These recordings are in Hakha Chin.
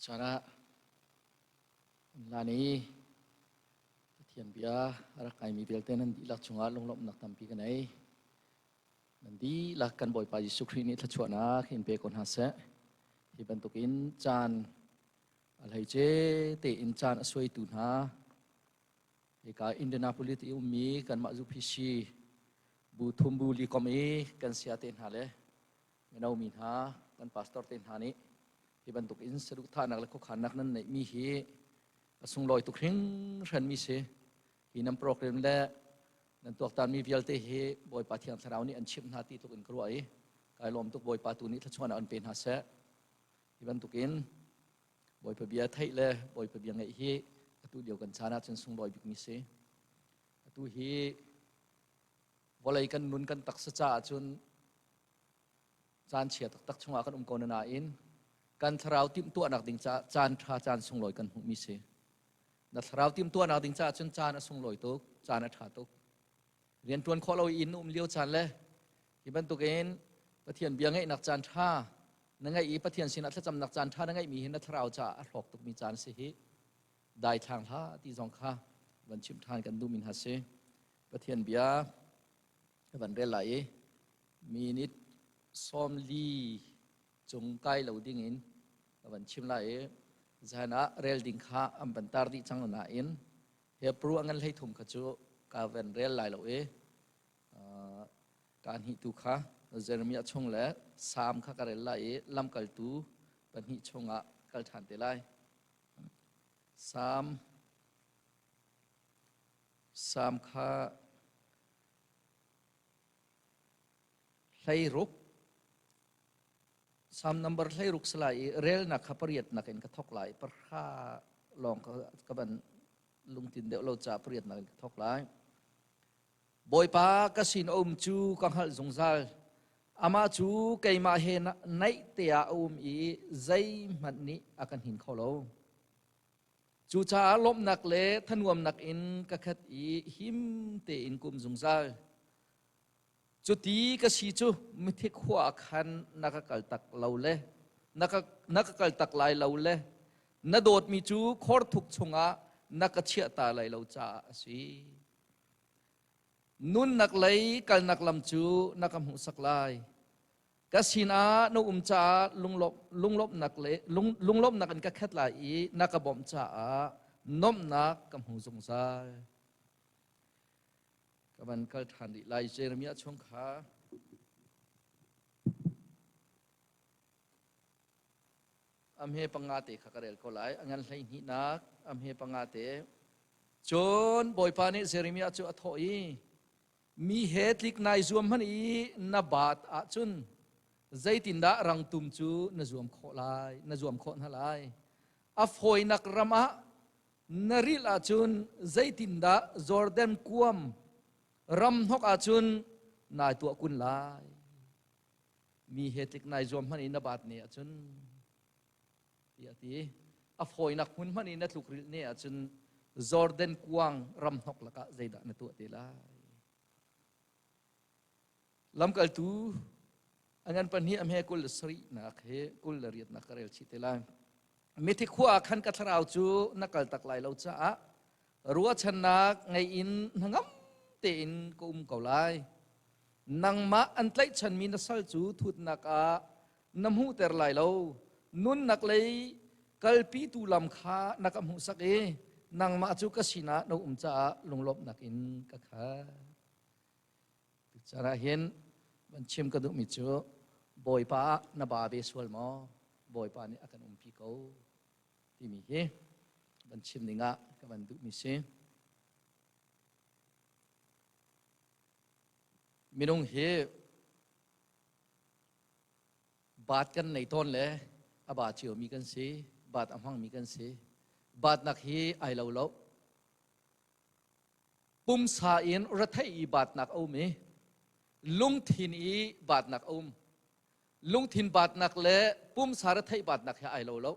Tuchan ah lan i Pathian bia a rak ngaimi vialte nan dihlak cungah lunglawmhnak tampi ka nei. Nan dihlak kan Bawipa Jesuh Khrih nih thluachuahnak in pe ko hna seh. Hi bantukin caan a hleice tein caan a suaitu hna hika Indianapolis i ummi kanmah UPC bu thum bu li kom i kan sia te hna le mino mi hna kan pastor te hna nih hi bantuk in saduhthahnak le khuakhannak nan neihmi hi a sunglawi tuk hringhran mi si. Hi nan program le nan tuaktanmi vialte hi Bawipa Thiang Thlarau nih an chimh hna ti tluk in ka ruah i kai lawm tuk. Bawipa tu nih thluachuahnak an pe hna seh. Hi bantuk in Bawipa bia theih le Bawipa bia ngeih hi atu lio kan caan ahcun sunglawi bikmi si. Atu hi vawlei kan nun kan taksa caah cun caan chia taktak chungah kan um ko na nain kan thlarau timhtuahnak ding caah caan ṭha caan sunglawi kan hmuhmi si. Na thlarau timhtuahnak ding caah cun caan a sunglawi tuk, caan a ṭha tuk. Rian ṭuan khawh lo in um lio caan le hi bantukin Pathian bia ngeihnak caan ṭha na ngeih i Pathian sinah thlacamnak caan ṭha na ngeihmi hi na thlarau caah a hlawk tukmi caan si hi daithlang hlah ti zong kha van chim ṭhan kan duhmi hna si. Pathian bia ka van rel lai i minute 40 cung kai lo ding in ka van chim lai i zan ah rel ding kha an van tar dih cang nain Hebrew a ngan 13 kha cu ka van rel lai lo i ka hnih tu kha Jeremiah chung le Salm kha ka rel lai i lamkaltu pahnih chungah kal ṭhan te lai. Salm Salm kha 16 Salm number 16 sala i relnak kha pariatnak in ka thok lai parha lawng ka van lungtin deuh lo ca pariatnak in ka thok lai. Bawipa ka sin a um cu ka hngalh zungzal. Amah cu keimah he naih te ah a um i zeihmanh nih a ka hnin kho lo. Cucaah lawmhnak le thanuamnak in ka khat i him tein ka um zungzal. Cuti ka si cu mithi khua ah khan na ka kaltak lo le na ka, na ka kaltak lai lo le na dawtmi cu khor thuk chungah na ka chiahta lai lo caah a si. Nunnak lei kalnak lam cu na ka hmuhsak lai. Ka sinah na um caah lunglawmhnak le lunglawmhnak in ka khat lai i na ka bawmh caah nuamhnak ka hmu zungzal. Ka van kal ṭhan rih lai Jeremiah chung kha. Amhe panga te kha ka rel ko lai. A ngan 12nak amhe panga te. Cun Bawipa nih Jeremiah cu a thawh i, Mi he tlik nai zuam hmanh i na baat ahcun zeitindah rangtum cu na zuam khawh lai, na zuam khawh hna lai? A fawinak ram ah na rilh ahcun zeitindah Jordan kuam ram hnok ahcun nai tuah kun lai? Mi he tlik nai zuam hmanh i na baat ne ahcun tiah a ti. A fawinak hmun hmanh i na tlukrilh ne ahcun Jordan kuang ramhnok lakah zeidah na tuah te lai? Lamkaltu a ngan pahnih a hme 27 nak he 28 nak ka rel chih te lai. Mithi khua ah khan ka thlarau cu na kal tak lai lo caah ruahchannak ngei in hnangam tein ka um ko lai. Nangmah an tlaihchanmi na sal cu thutnak ah na hmuhter lai lo. Nunnak lei kalpitu lam kha na ka hmuhsak i nangmah cu ka sinah na um caah lunglawmhnak in ka khat. Tuchan ah hin van chim ka duhmi cu Bawipa ah na ba ve sual maw? Bawipa nih a kan umpi ko timi hi van chim ding ah ka van duhmi si. Minung hi Baat kan nei tawn le a ba ciomi kan si, baat a hmangmi kan si. Baatnak hi ai lo lo. Pumsa in retheih i baatnak a um i lungthin i baatnak a um. Lungthin baatnak le pumsa retheih baatnak hi ai lo lo.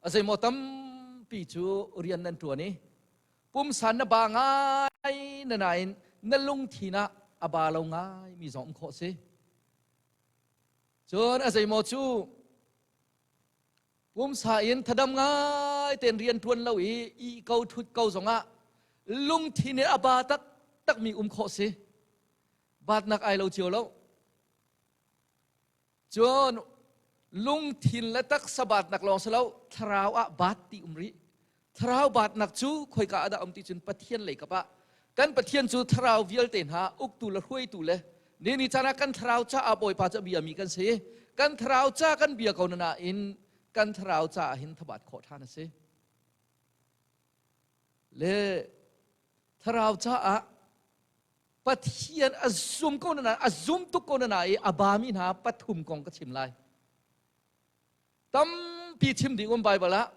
A zeimaw tampi cu rian nan ṭuan i pumsa na ba ngai na nain na lungthin ah a ba lo ngai mi zong um khawh si. Cun a zeimaw cu Pumsa in thadam ngai tein rian ṭuan lo i i ko ṭhut ko zongah lungthin in a ba taktakmi um khawh si. Batnak ai lo cio lo. Cun lungthin le taksa batnak lawng si lo, thlarau ah bat ti um rih. Thlarau batnak cu khoika ah dah um ti cun Pathian lei kap ah kan Pathian cu thlarau vialte hna uktu le hruaitu le ni ni caan ah kan thlarau caah Bawipa cu a biami kan si. Kan thlarau ca kan bia ko na nain kan thlarau caah hin thabat khawh ṭhan a si. Le thlarau caah Pathian a zum ko na a zum tuk ko na i a bami hna pathum kong ka chim lai. Tampi chim ding um Bible ah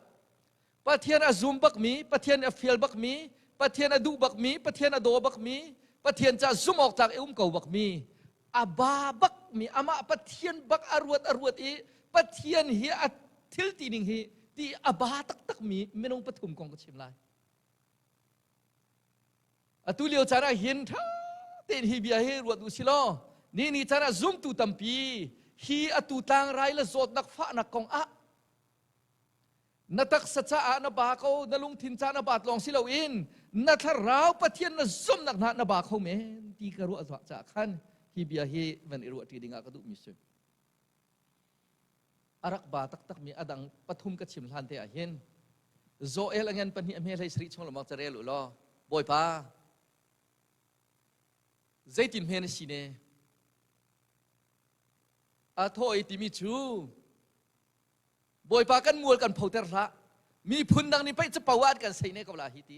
Pathian a zum bakmi, Pathian a fial bakmi, Pathian a duh bakmi, Pathian a daw bakmi, Pathian ca zum awk tlak i um ko bakmi, a ba bakmi, amah Pathian bak a ruat a ruat i Pathian hi a thil ti ning hi ti a ba taktakmi minung pathum kong ka chim lai. Atu lio caan ah hin ṭha tein hi bia hi ruat u si law ni ni caan ah zumtu tampi hi atu tlangrai le zawtnak fahnak kong ah na taksa caah na ba ko na lungthin ca na baat lawng si loin na thlarau Pathian na zumhnak hna na ba kho men ti ka ruah caah khan hi bia hi van i ruah ṭi ding ah ka duhmi si. A rak ba taktakmi a dang pathum ka chim hlan te ah hin Joel a ngan pahnih a hme hlei sarih chung lawmang carel u law Bawipa zeitin hme na si ne a thaw i timi cu Bawipa kan mual kan photer hlah miphun dang nih pei capo ah an kan sei ne ko la hi ti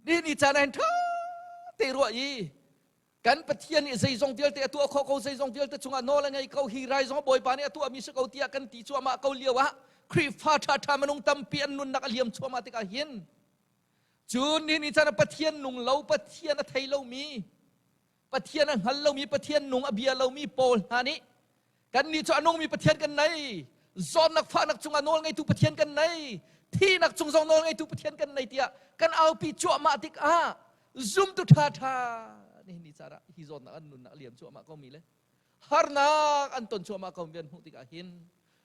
ni ni caan ah hin ṭha te ruah i Kan Pathian nih zeizong vialte a tuah khawh ko, zeizong vialte cungah nawl a ngei ko, hi rai zong Bawipa nih a tuahmi si ko tiah kan ti cuahmah ko lio ah Khrihfa ṭhaṭha minung tampi an nunnak a liam cuahmah tikah hin cun nihin ni caan ah Pathian nung lo, Pathian a thei lomi, Pathian a hngal lomi, Pathian nung a bia lomi pawl hna nih Kannih cu a nungmi Pathian kan nei. Zawtnak fahnak cungah nawl ngeitu Pathian kan nei. Thihnak cung zong nawl ngeitu Pathian kan nei tiah kan aupi cuahmah tikah zumtu ṭhaṭha nihin ni caan ah hi zawtnak an nunnak a liam cuahmah komi le harnak an ton cuahmah komi an hmuh tikah hin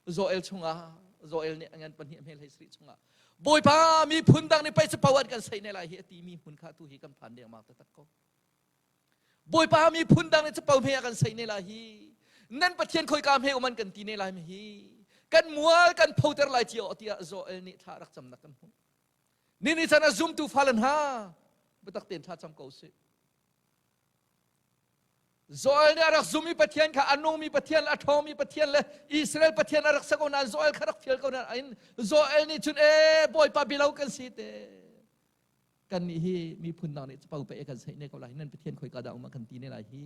Joel chungah Joel nih a ngan pahnih a hmel hei sarih chungah Bawipa miphun dang nih pei capo an kan sei ne lai hi a timi hmun kha tu hi kan phan dengmang taktak ko. Bawipa miphun dang nih capo hme a kan sei ne lai hi. Nan Pathian khoika hme um an kan ti ne lai hi. Kan mual kan photer lai cio tiah Joel nih thla rak camnak kan hmuh. Ni ni chan a zumtu fale hna biatak tein thla cam ko sih. Joel nih a rak zumi Pathian kha a nungmi Pathian le a ṭhawngmi Pathian le Israel Pathian a rak sa ko nain Joel kha rak fial ko nain Joel nih cun ee Bawipa bilo kan si te kannih hi miphun dang nih capo pe kan saih ne ko lai nan Pathian khoika dah um a kan ti ne lai hi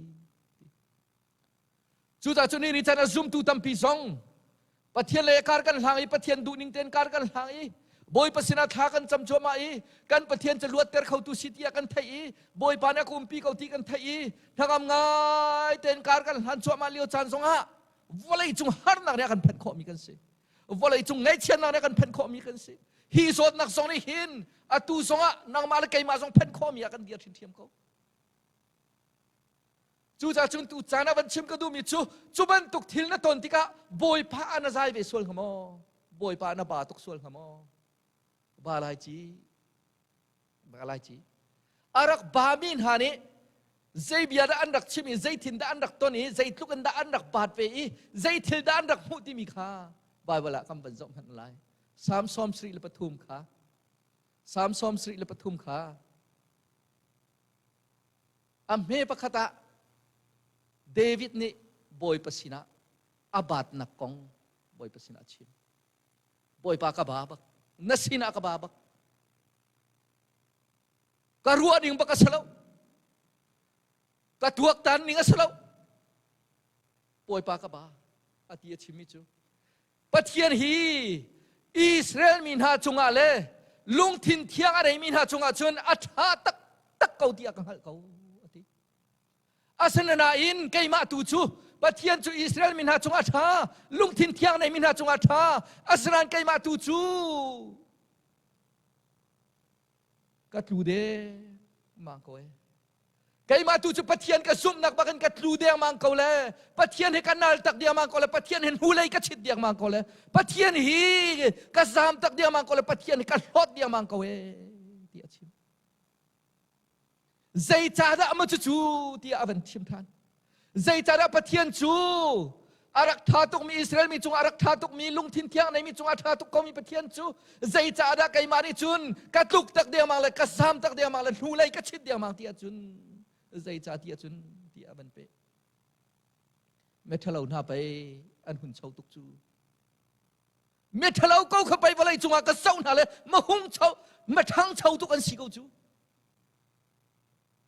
cucaah cu ni ni chan a zumtu tampi zong Pathian le kar kan hlang i Pathian duh ning tein kar kan hlang i Bawipa sinah thla kan cam cuahmah i kan Pathian cu luatter khotu si tiah kan theih i Bawipa nih a ka umpi ko ti kan theih i hnangam ngai tein kar kan hlan cuahmah lio caan zongah vawlei cung harnak nih a kan phanh khawhmi kan si vawleicung ngaihchiatnak nih kan phanh khawhmi kan si hi zawtnak zong nih hin atu zongah nangmah le keimah zong phanh khawhmi ah kan dir ṭhiamṭhiam ko cucaah cun tu caan ah van chim ka duhmi cu cu bantuk thil na ton tikah bawipa ah na zai ve sual hnga maw bawipa ah na ba tuk sual hnga maw ba lai ci ba lai ci a rak bami hna nih zei bia dah an rak chim i zei thin dah an rak ton i zeitluk in dah an rak baat ve i zei thil dah an rak hmuh timi kha Bible ah kan van zoh hmanh lai Psalm 73 kha Psalm 73 kha a hme pakhat ah David nih Bawipa sinah a baatnak kong Bawipa sinah a chim Bawipa ka ba bak na sinah ka ba bak ka ruah ning bak a si lo ka tuaktan ning a si lo Bawipa ka ba a ti a chimmi cu Pathian hi Israel mi hna cungah le lungthin thiang a reimi hna cungah cun a ṭha taktak ko tiah ka hngalh ko a ti Asinain keimah tu cu Pathian cu Israel mi hna cungah ṭha, lungthin thiang neimi hna cungah ṭha. Asinain keimah tu cu ka tlu dengmang ko ee. Keimah tu cu Pathian ka zumhnak bakin ka tlu dengmang ko le Pathian hi ka nal tak dengmang ko le Pathian hi hnulei ka chit dengmang ko le Pathian hi ka zam tak dengmang ko le Pathian hi ka hlawt dengmang ko e ti a chim. Zeicahdah maw cucu tiah a van chim ṭhan. Zeicahdah Pathian cu a rak ṭha tukmi Israel mi cungah a rak ṭha tukmi lungthin thiang neimi cungah a ṭha tuk komi Pathian cu zeicahdah keimah nih cun ka tluk tak dengmang le ka zam tak dengmang le hnulei ka chit dengmang ti ahcun zeicah ti ahcun tiah a van peh. Miṭhalo hna pei an hun cho tuk cu. Miṭhalo ko kha pei vawlei cungah ka zoh hna le mahung cho maṭhangcho tuk an si ko cu.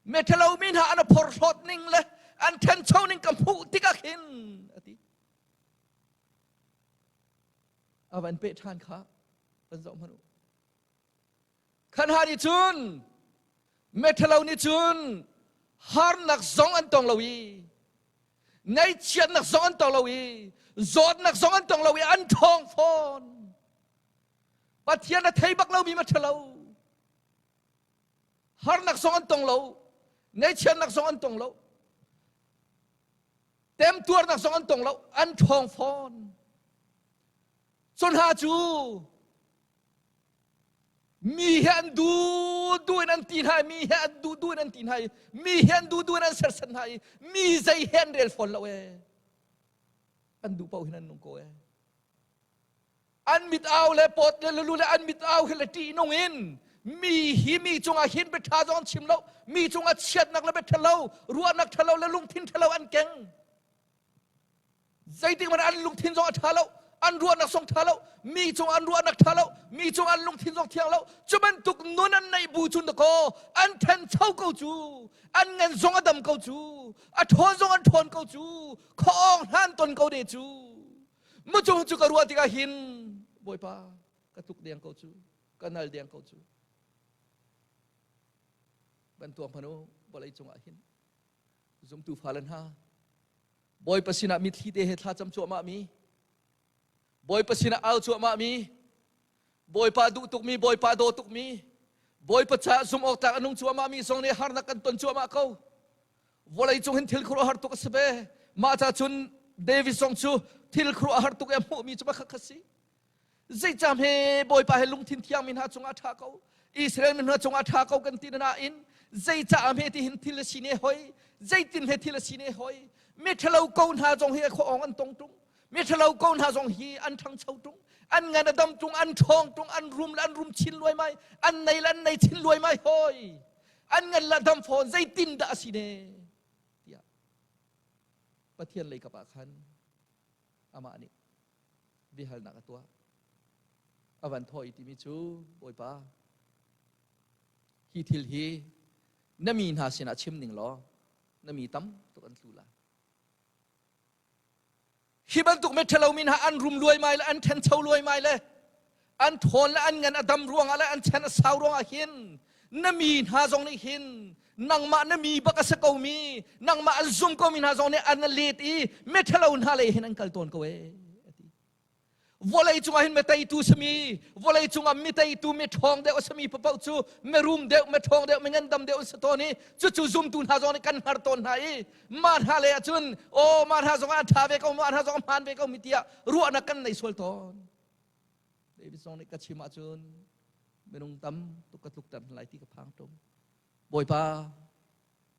Miṭhalo mi hna an phorhlawt ning le an ṭhencho ning ka hmuh tikah khin a ti. A van peh ṭhan kha van zoh hmanh u. Khan ha nih cun miṭhalo nih cun harnak zong an tong lo i ngaihchiatnak zong an tong lo i zawtnak zong an tong lo i an ṭhawng fawn. Pathian a thei bak lomi miṭhalo harnak zong an tong lo ngaihchiatnak zong an tong lo temtuarnak zong an tong lo an ṭhawng fawn. Cu hna cu Mi he an duh duh in an ti hna i mi he an duh duh in an ti hna i mi he an duh duh in an sersan hna i mi zei he an rel fawn lo ee. An duh paoh hin an nung ko ee. An mit au le pawt le lulu le an mit au hi le ṭih nung in mi hi mi cungah hin bia ṭha zong an chim lo mi cungah chiatnak le bia ṭhalo ruahnak ṭhalo le lungthin ṭhalo an keng Zeitik hmanh an lungthin zong a ṭha lo, an ruahnak zong ṭha lo, mi cung an ruahnak ṭha lo, mi cung an lungthin zong thiang lo. Cu bantuk nun an neih bu cun dakaw an ṭhencho ko cu, an ngan zong a dam ko cu, a ṭhawn zong an ṭhawn ko cu, khuaawng hna an ton ko ne cu. Mucung cu ka ruah tikah hin Bawipa ka tluk deng ko cu, ka nal deng ko cu. Van tuak hmanh u vawlei cungah hin zumtu fale hna Bawipa sinah mitthli te he thlacam cuahmah mi Bawipa sinah au cuahmah mi Bawipa duh tukmi Bawipa daw tukmi Bawipa caah zumh awk tlak a nung cuahmah mi zong nih harnak kan ton cuahmah ko vawlei cung hin thil khuaruahhar tuk a si ve mah ca cun David zong cu thil khuaruahhar tuk i a hmuhmi cu pakhat kha si Zeicam he Bawipa he lungthin thiang mi hna cungah ṭha ko Israel mi hna cungah ṭha ko kan ti nain zeicah hme ti hin thil a si ne hoi zeitin he thil a si ne hoi mi ṭhalo ko hna zong hi khua ong an tong ṭung mi ṭhalo ko hna zong hi an ṭhangcho ṭung an ngan a dam ṭung an ṭhawng ṭung an rum le an rum chin luai mai an nei le an nei chin luai mai hoi an ngan le dam fawn zeitin dah a si ne tiah Pathian lei kap ah khan amah nih biahalnak a tuah. A van thawh i timi cu Bawipa, hi thil hi na mi hna sinah chim ning law na mi tam tuk an tlu lai. Hi bantuk miṭhalo mi hna an rum luaimai le an ṭhencho luaimai le an ṭhawn le an ngan a dam ruangah le an chan a sau ruangah hin na mi hna zong nih hin nangmah na mi bak a si komi nangmah an zum komi hna zong nih an let i miṭhalo hna lei hin an kal tawn ko ee vawlei cungah hin miteitu simi vawlei cungah miteitu mi ṭhawng deuh a simi paoh cu mirum deuh miṭhawng deuh mi ngandam deuh an si tawn i cucu zumtu hna zong nih kan hngar tawn hna i mah hna lei ahcun aw mah hna zong ah an ṭha ve ko mah hna zong a hmaan ve ko mi tiah ruahnak kan nei sual tawn David zong nih ka chim ahcun minung tam tuk ka tlukter hna lai ti ka phang ṭung Bawipa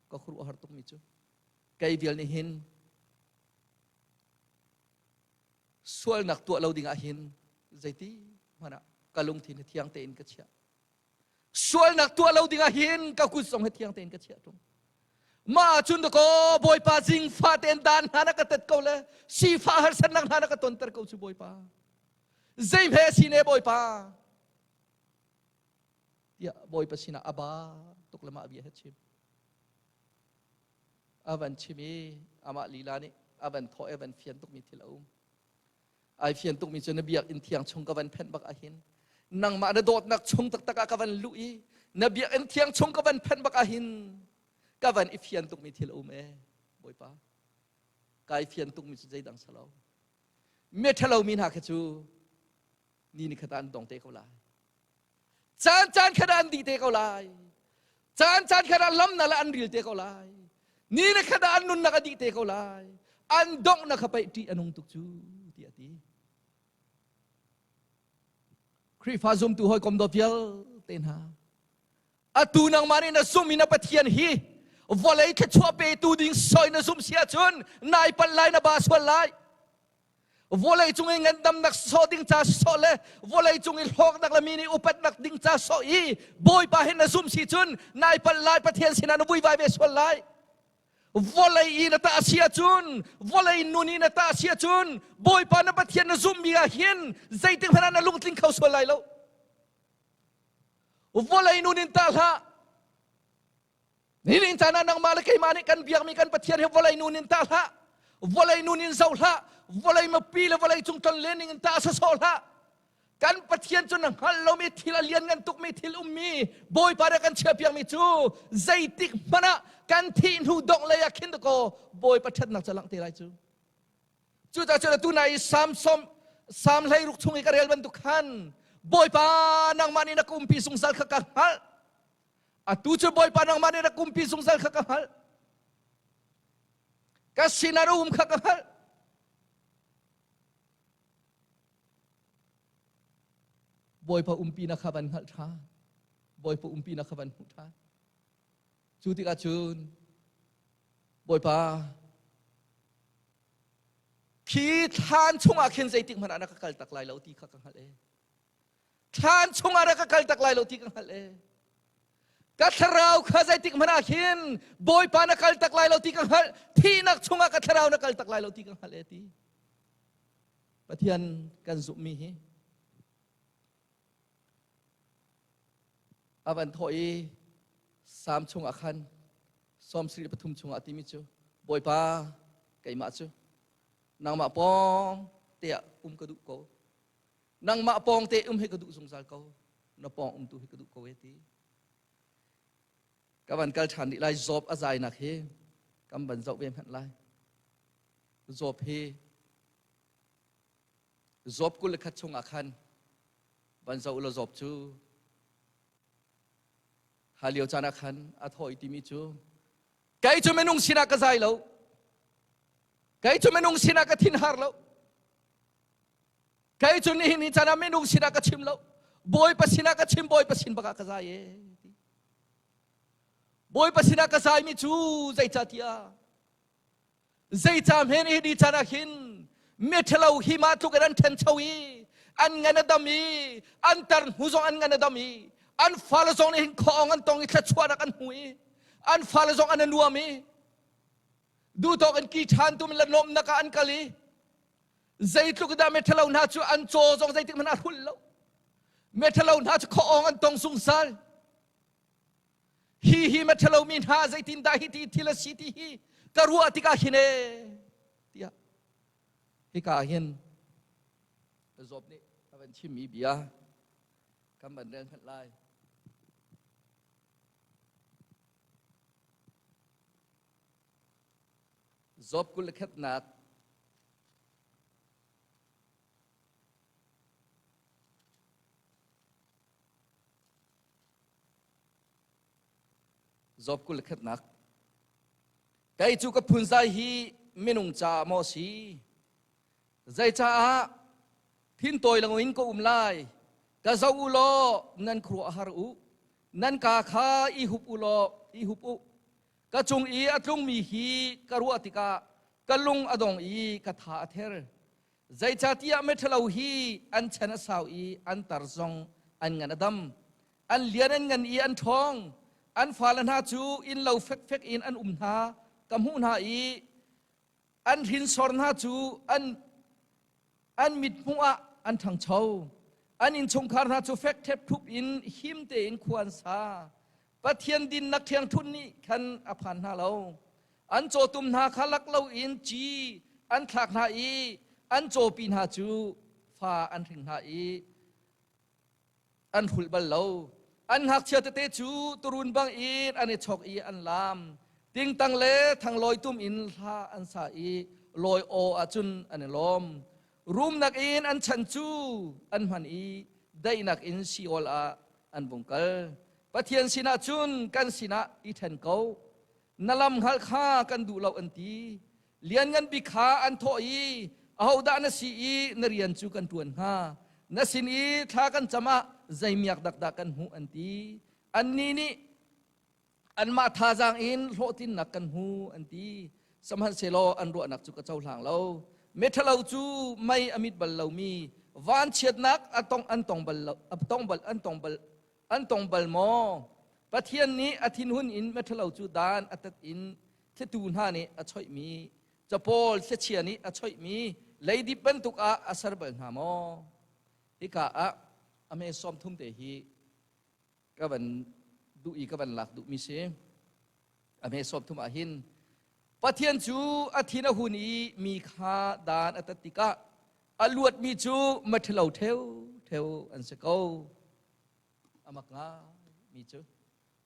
ka khuaruahhar tukmi cu kei vial nih hin sualnak tuah lo ding ah hin zeiti hmanh ah ka lungthin hi thiang tein ka chiah sualnak tuah lo ding ah hin ka kut zong hi thiang tein ka chiah ṭung mah cun dakaw Bawipa zingfa tein dan hna na ka tet ko le sifah harsatnak hna na ka tonter ko cu Bawipa zeihme si ne Bawipa tiah Bawipa sinah a ba tuk le mah bia he chim a van chim i amah lila nih a van thawh i a van fian tukmi thil a um ai fian tukmi cu na biakinn thiang chung ka van phenh bak ahhin nangmah na dawtnak chung taktak ah ka van luh i na biakinn thiang chung ka van phenh bak ahhin ka van i fian tukmi thil a um e Bawipa kai fian tukmi cu zeidang salo miṭhalo mi hna kha cu ni ni khat ah an dong te ko lai caan caan khat ah an dih te ko lai. Caan caan khat ah lam na le an ril te ko lai. Ni le khat ah an nunnak a dih te ko lai. An donghnak kha pei ṭih a nung tuk cu tiah a ti. Khrihfa zumtu hawikom dawt vialte hna atu nangmah nih na zumh i na Pathian hi vawlei thluachuah petu ding soi na zumh si ahcun nai palh lai na ba sual lai. Vawlei cung i ngandamnak sawh ding ca sawh le vawlei cung i hlawknak le mi nih upatnak ding ca sawh i Bawipa hi na zumh si cun nai palh lai Pathian sinah na vuivai ve sual lai. Vawlei i na tah si ahcun vawlei nun i na tah si ahcun Bawipa na Pathian na zumhmi ah hin zeitik hmanh ah na lungtling kho sual lai lo. Vawlei nun in tah hlah. Nihin caan ah nangmah le keimah nih kan biakmi kan Pathian hi vawlei nun in tah hlah. Vawlei nun in zoh hlah. Vawlei mipi le vawlei cung ton len in tah sawsawh hlah. Kan Pathian cu na hngalh lomi thil a lianngan tukmi thil ummi Bawipa nih kan chiahpiakmi cu zeitik hmanh ah kan thih hnu dongh lei ah khin dakaw Bawipa ṭhatnak cu a langh te lai cu. Cucaah cun atu nai i Salm sawm Salm 16 chung i ka rel bantuk khan Bawipa nangmah nih na ka umpi zungzal kha ka hngalh. Atu cu Bawipa nangmah nih na ka umpi zungzal kha ka hngalh. Ka sinah na um kha ka hngalh. Bawipa umpi na kha van hngalh ṭhan. Bawipa umpi na kha van hmuh ṭhan. Cu tikah cun Bawipa khi thlan chungah khin zeitik hmanh ah na ka kal tak lai lo ti kha ka hngalh e. Thlan chungah na ka kal tak lai lo ti ka hngalh e. Ka thlarau kha zeitik hmanh ah khin Bawipa na kal tak lai lo ti ka hngalh. Thihnak chungah ka thlarau na kal tak lai lo ti ka hngalh e ti. Pathian kan zumhmi hi A van thawh i Salm chungah khan 73 chungah a timi cu Bawipa keimah cu nangmah pawng te ah um ka duh ko. Nangmah pawng te um hi ka duh zungzal ko. Na pawng um tu hi ka duh ko e ti. Ka van kal ṭhan rih lai Job a zainak hi kan van zoh ve hmanh lai. Job hi Job 21 chungah khan van zoh law Job cu ha lio caan ah khan a thawh i timi cu kei cu minung sinah ka zai lo kei cu minung sinah ka thin har lo kei cu nihin ni caan ah minung sinah ka chim lo Bawipa sinah ka chim Bawipa sin bakah ka zai e Bawipa sinah ka zai mi cu zeicahtiah Zeicah hme nih hi chan ah hin miṭhalo hi mah tluk in an ṭhencho i an ngan a dam i an tar hnu zong an ngan a dam i an fale zong nih hin khuaawng an tong i thluachuahnak an hmu i an fale zong an a nuam i duhtawk in ki ṭhan tum le nuamhnak ah an kal i zeitluk dah miṭhalo hna cu an caw zong zeitik hmanh a hrulh lo miṭhalo hna cu khuaawng an tong zungzal Hi hi maṭhalomi hna zeitindah hi ti thil a si ti hi ka ruah tikah hin ee tiah hika ah hin Job nih a van chimmi bia kan van rel hmanh lai. Job 21nak Job 21nak Kei cu ka phunzai hi minung caah maw si? Zeicaah thintawi lengin ka um lai? Ka zoh u law nan khuaruah har u. Nan kaa kha i hup u law i hup u. Ka cung i a tlungmi hi ka ruah tikah ka lung a dong i ka tha a ther. Zeicahtiah miṭhalo hi an chan a sau i an tar zong an ngan a dam. An lian an ngan i an ṭhawng. An fale hna cu innlo fekfek in an um hna ka hmuh hna i an hrinsor hna cu an, an mithmuh ah an ṭhangcho. An innchungkhar hna cu fek ṭhepṭhup in him tein khua an sa. Pathian dinnak ṭhiangṭhunh nih khan a phan hna lo. An cawtum hna kha lak loin ci an thlak hna i an cawpi hna cu fa an hring hna i an hrulh bal lo. An ngakchia tete cu turun bangin an i chok i an laam. Tingtang le thanglawi tum in hla an sa i lawi aw ahcun an i lawm. Rumnak in an chan cu an hman i daihnak in Sheol ah an vung kal. Pathian sinah cun kan sinah i ṭhen ko. Na lam hngalh kha kan duh lo an ti. Lianngan bik kha an thawh i ahodah na si i na rian cu kan ṭuan hnga? Na sin i thla kan cam ah zei miak dak dah kan hmuh an ti. Annih nih anmah thazaang in hlawhtlinnak kan hmu an ti. Sihmanhsehlaw an ruahnak cu ka cohlang lo. Miṭhalo cu mei a mit bal lomi vanchiatnak a tong an tong bal lo a tong bal an tong bal an tong bal maw? Pathian nih a thinhun in miṭhalo cu dan a tat in thlitu hna nih a choihmi capawl thlichia nih a choihmi leidip bantuk ah a ser bal hna maw? Hika ah a hme 30 te hi ka van duh i ka van lak duhmi si. A hme 30 ah hin Pathian cu a thin a hun i mi kha dan a tat tikah a luatmi cu maṭhalo ṭheuṭheu an si ko. A mak ngaimi cu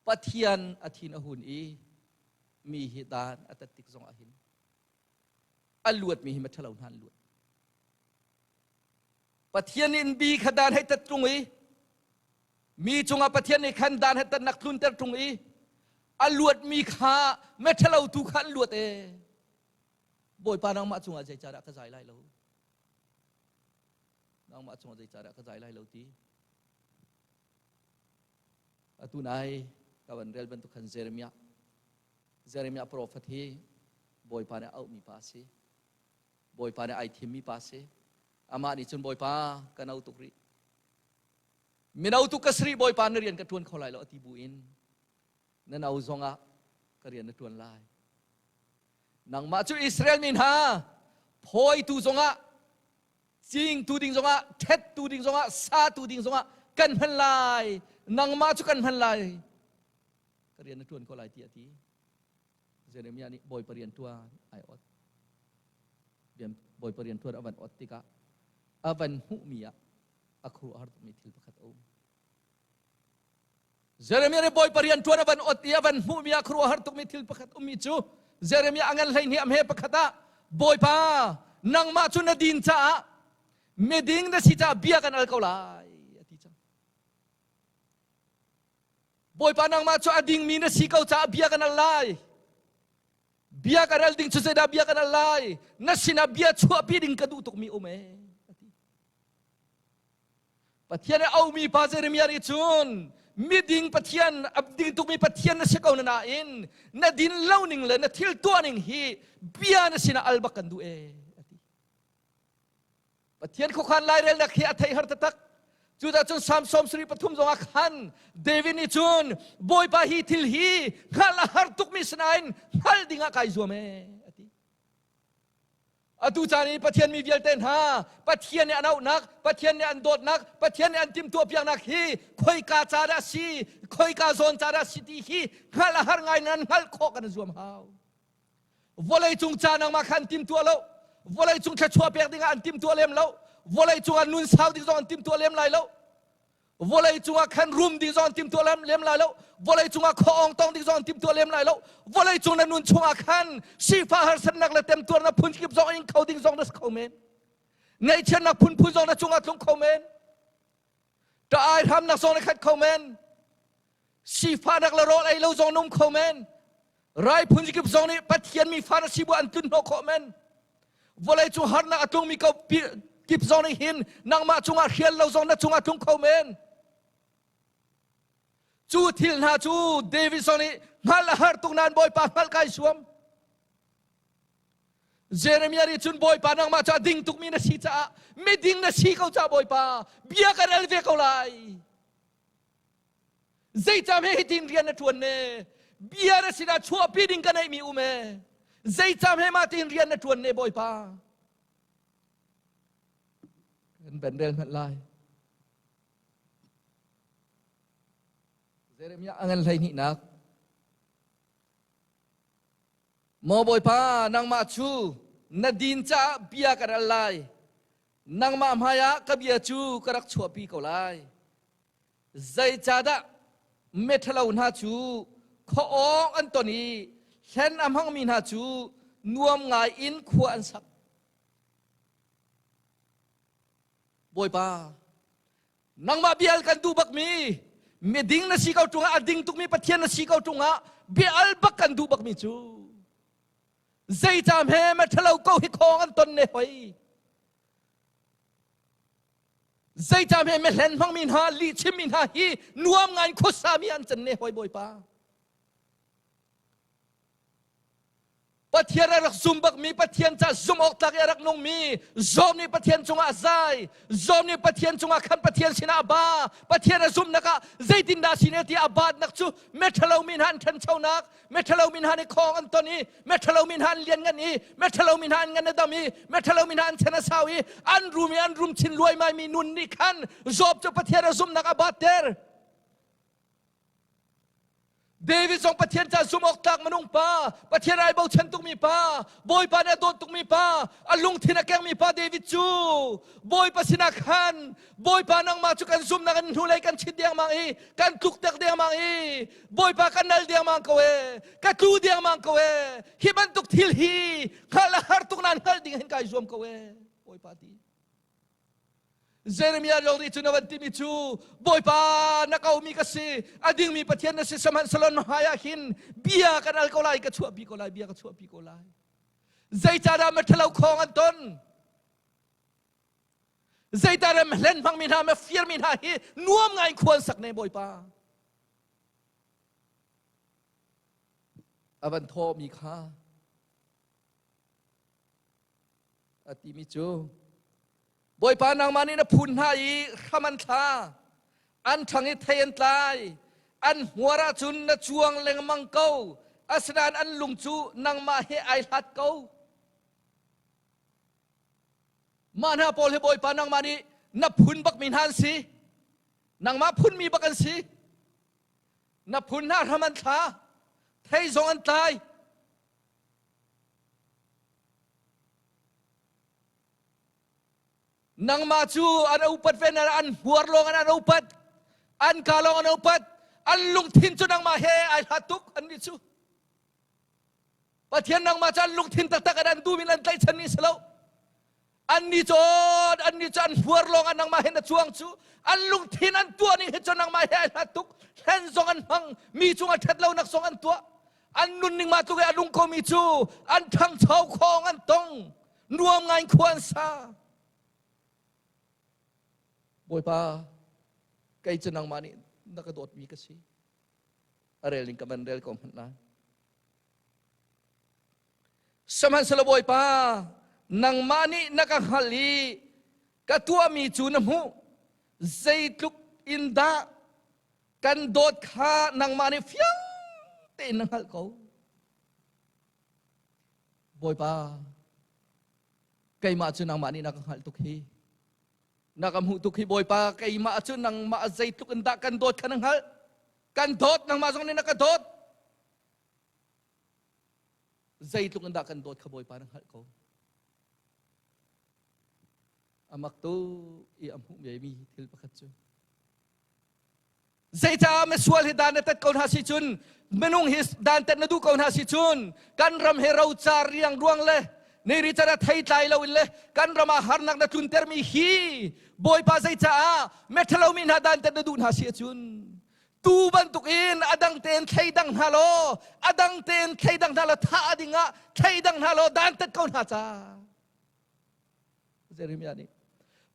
Pathian a thin a hun i mi hi dan a tat tik zongah hin a luatmi hi maṭhalo hna an luat. Pathian nih bi kha dan hei tat ṭung i mi cungah Pathian nih khan dan hei tatnak tlunter ṭung i a luatmi kha miṭhalo tu kha an luat ee. Bawipa nangmah cungah zeicahdah ka zai lai lo? Nangmah cungah zeicahdah ka zai lai lo ti? Atu nai ka van rel bantuk khan Jeremiah Jeremiah profet hi Bawipa nih a auhmi pa a si. Bawipa nih ai thimmi pa a si. Amah nih cun Bawipa ka no tuk rih. Mino tuk ka si rih Bawipa na rian ka ṭuan kho lai lo a ti bu in na no zongah ka rian na ṭuan lai. Nangmah cu Israel mi hna phawitu zongah cingtu ding zongah ṭhettu ding zongah satu ding zongah kan hman lai. Nangmah cu kan hman lai. Ka rian na ṭuan ko lai ti a ti. Jeremiah nih Bawipa rian ṭuan ai ot. Bawipa rian ṭuan a van ot tikah a van hmuhmi ah a khuaruahhar tukmi thil pakhat a um. Jeremiah nih Bawipa rian ṭuan a van ot i a van hmuhmi ah khuaruahhar tukmi thil pakhat ummi cu Jeremiah a ngan 12 a hme pakhat ah Bawipa nangmah cu na din caah miding na si caah bia kan al ko lai a ti cang. Bawipa nangmah cu a dingmi na si ko caah bia kan al lai. Bia kan al ding cu zeidah bia kan al lai? Na sinah bia chuahpi ding ka duh tukmi um ee. Pathian a aumi pa Jeremiah nih cun miding Pathian a ding tukmi Pathian na si ko na nain na din lo ning le na thil tuah ning hi bia na sinah al bak kan duh ee. Pathian khuakhan lairelnak hi a theih har taktak. Cucaah cun Psalm 73 zongah khan David nih cun Bawipa hi thil hi hngalh a har tukmi sinain hngalh dingah kai zuam ee a ti. Atu caan i Pathian mi vialte hna Pathian nih an auhnak, Pathian nih an dawtnak, Pathian nih an timhtuahpiaknak hi khoika ca dah si, khoika zawn ca dah si ti hi hngalh a har ngai nan hngalh khawh kan zuam hau. Vawleicung ca nangmah kha an timtuah lo. Vawleicung thluachuah pek dingah an timtuah lem lo. Vawleicung ah nun sau ding zong an timtuah lem lai lo. Vawleicung ah khan rum ding zong an timtuah lem lai lo. Vawleicung ah khuaawng tong ding zong an timtuah lem lai lo. Vawleicung na nun chungah khan sifah harsatnak le temtuarnak phunkip zong in kho ding zong na si kho men. Ngaihchiatnak phunphun zong na cungah tlung kho men. Ṭah ai hramnak zong na khat kho men. Sifahnak le rawl ei lo zong na um kho men. Rai phun kip zong nih Pathian mi fa na si bu an tlun hnawh khawh men. Vawlei cung harnak a tlungmi ko kip zong nih hin nangmah cungah hrial lo zong na cungah tlung kho men. Cu thil hna cu David zong nih hngalh a har tuk nain Bawipa hngalh kai suam. Jeremiah nih cun Bawipa nangmah cu a ding tukmi na si caah miding na si ko caah Bawipa bia kan al ve ko lai. Zeicah he hitin rian na ṭuan ne? Bia na sinah chuahpi ding ka neihmi um e. Zeicah he mah tin rian na ṭuan ne Bawipa? Kan ben rel hmanh lai. Jeremiah a ngan 12nak Maw Bawipa, nangmah cu na din caah bia ka ral lai. Nangmah hmaiah ka bia cu ka rak chuahpi ko lai. Zeicahdah miṭhalo hna cu khuaawng an ton i hlen a hmangmi hna cu nuam ngai in khua an sak? Bawipa, nangmah bial kan duh bakmi. Miding na si ko ṭung ah a ding tukmi Pathian na si ko ṭung ah bia al bak kan duh bakmi cu zeicam he ma ṭhalo ko hi khawng an ton ne hoi. Zeicam he mehlen hmangmi hna lihchimmi hna hi nuam ngai khuasami an can ne hoi Bawipa. Pathian a rak zum bakmi Pathian ca zumh awk tlak i a rak nungmi Job nih Pathian cungah a zai Job nih Pathian cungah khan Pathian sinah a ba Pathian a zumhnak ah zeitindah si ne ti a baatnak cu miṭhalo mi hna an ṭhanchonak miṭhalo mi hna nih khawng an ton i miṭhalo mi hna an lianngan i miṭhalo mi hna an ngan a dam i miṭhalo mi hna an chan a sau i an rum i an rum chin luaimai mi nun nih khan Job cu Pathian a zumhnak a batter. David zong Pathian ca zumh awk tlak minung pa, Pathian ai bochan tukmi pa, Bawipa nih a dawt tukmi pa, a lungthin a kengmi pa David cu Bawipa sinah khan Bawipa nangmah cu kan zumhnak in hnulei kan chit dengmang i kan tluk tek dengmang i Bawipa kan nal dengmang ko e, ka tlu dengmang ko e, hi bantuk thil hi hngalh a har tuk nan hngalh ding hin kai zuam ko e, Bawipa ti. Jeremiah lawng nih cun a van timi cu Bawipa na komi ka si a dingmi Pathian na si sihmanhsehlaw na hmai ah hin bia kan al ko lai ka chuahpi ko lai bia ka chuahpi ko lai zeicahdah miṭhalo khawng an ton zeicahdah hlen hmangmi hna mifirmi hna hi nuam ngai in khua an sak ne Bawipa a van thawhmi kha A timi cu Bawipa nangmah nih na phun hna i hram an thla an ṭhang i thei an tlai an hmuar ahcun na cuang lengmang ko asinain an lung cu nangmah he ai hlat ko mah hna pawl hi Bawipa nangmah nih na phun bakmi hna an si nangmah phunmi bak an si na phun hna hram an thla thei zong an tlai Nangmah cu an upat ve na an hmuar lawng an upat an ka lawng an upat an lungthin cu nangmah he ai hlat tuk an nih cu Pathian nangmah cu an lungthin taktak an an duh in an tlaihchan ni si lo annih cu annih cu an hmuar lawng ah nangmah he na cuang cu an lungthin an tuah ning hi cu nangmah he ai hlat tuk hlen zong an hmang mi cung a ṭhat lonak zong an tuah an nunning mah tluk i a nung komi cu an ṭhangcho khawng an tong nuam ngai khua an sa Bawipa kei cu nangmah nih na ka dawtmi ka si a rel ning ka van rel ko hmanh lai Sihmanhsehlaw Bawipa, nangmah nih na ka hngalh i ka tuahmi cu na hmuh. Zeitluk in dah kan dawt kha nangmah nih fiang tein na hngalh ko. Bawipa, keimah cu nangmah nih na ka hngalh tuk hi. Na ka hmuh tuk hi Bawipa, keimah cu nangmah zeitluk in dah kan dawt kha na hngalh. Kan dawt, nangmah zong nih na ka dawt. Zeitluk in dah kan dawt kha Bawipa na hngalh ko. A mak tu i a hmuh mi thil pakhat cu Zeicah misual hi dan na tat ko hna si cun minung hi dan tat na duh ko hna si cun kan ram hi rocar riang ruang le neri cara thei tlai lo in le kan ram ah harnak na tluntermi hi Bawipa zeicaah methalo mi hna dan tat na duh hna si ahcun Tu bantukin a dang tein thleidang hna law a dang tein thleidang hna law thah ding ah thleidang hna law dantat ko hna ca. Jeremiah nih